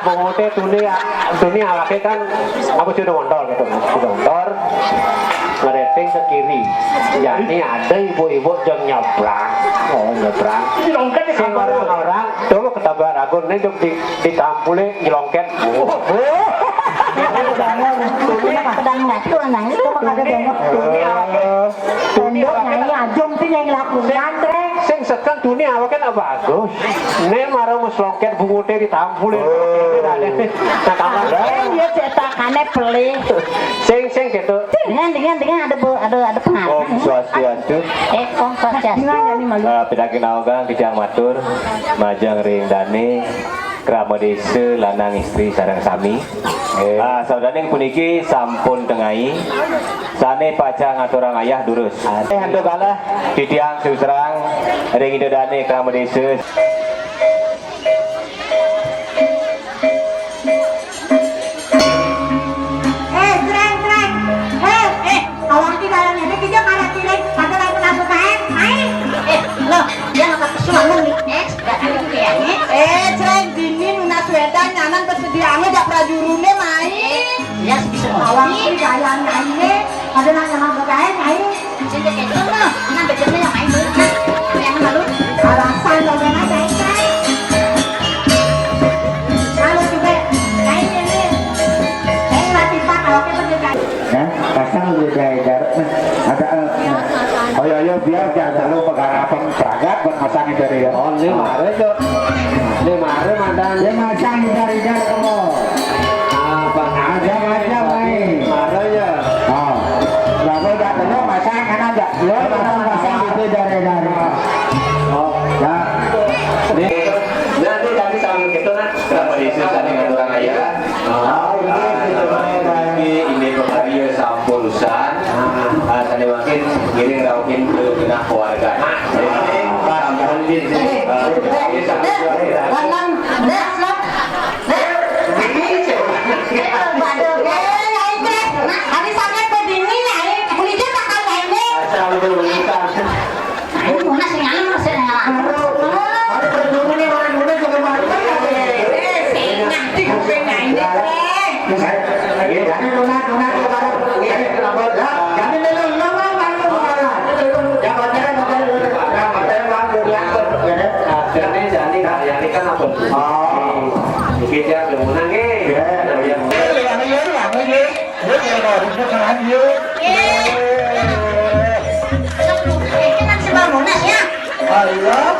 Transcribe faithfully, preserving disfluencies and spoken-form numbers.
Bunguté tuni, tuni awaké kan aku sudah mondor gitu, sudah mondor. Ngeriting ke kiri. Jadi ada ibu-ibu yang nyebrang. Oh, nyebrang. Nyelongket di sing kamar. Orang-orang tuh ketabrak ragun nih, di, ditampuli nyelongket. Oh. Pedang batu nangis, coba kagak dengok. Tuni awaké. Tunduk nyai ajum tuh yang lakukan, Treng. Sing seken tuni awaké kan bagus. Né mara wis longket bunguté ditampuli. Nah, kamar. Eh, iya cetakané pelih. Sing, sing gitu. Dengan, dengan, dengan ada bu-, ada, ada pengaruh. Om Swastiastu. Eh, Om Swastiastu. Ah, pitakin aogang titiang matur, majeng ring dané krama désa lanang istri sareng sami. Ah, sabdaning puniki sampun tengai. Sané pacang ngaturang ayah durus. Eh, antuk kalah titiang suserang ring Ida Dané krama désa. Eh, Treng, Treng. Eh, eh, awak di dalam ini kita para tilik, pada lain masuk kain, ayo. Eh, loh, dia nggak pakai suami nih. Eh, sudah ada juga ya, nih. Eh, Treng, dini nunas wedan nyanan persediaan jak prajuruné, mai. Eh, iya, bisa. Awak di dalam ini, pada lain masuk kain, ayo. Sing kéto no, nang bejerné yang main dulu. Yang malu. Alasan lo memang baik. Kalau juga lain ini. Saya latih pak kalau kita juga. Ya, pasang udah edar. Ada, eh, ayo, ayo, biar jangan terlalu pengharapan pragat buat masang itu ya. Oh, ini mare tuh. Ini mare mandan. Dia masang edar-edar kamu. Apa? Ada aja, Mai. Mare ya. Oh. Lah, gua udah tengok, pasang kan ada. Gua udah pasang itu dari, dari. Oh. Ya. Nih. Nanti tadi sambil gitu, nah. Kenapa diisi tadi ngaturang aja? Oh, ini, ini, ini pembaria sampun usan. Ah, tadi makin ngiring rauhin ke genah keluarga. Nah, sampun di sini. Lanang, dah, Nah, ini, Cek. Waduh, eh, aing téh. Nah, hari sangat pedini, aing kuliah tak tahu aing téh. Asal lu belum nikah. Aing mana sih, aing masih nggak. Ada perjuangan nih, orang muda juga baru. Eh, sengah di kuping aing téh. Jadi, lunak, lunak, lunak. Jadi, kenapa? Jadi, lu, lu, lu, lu, lu, lu. Ya, pacaran, pacaran, pacaran, pacaran, pacaran. Jadi, jadi, nah, yang ini kan apa? Oh. Iki dia demunan nggih. Ya. Nah, yang Ayo.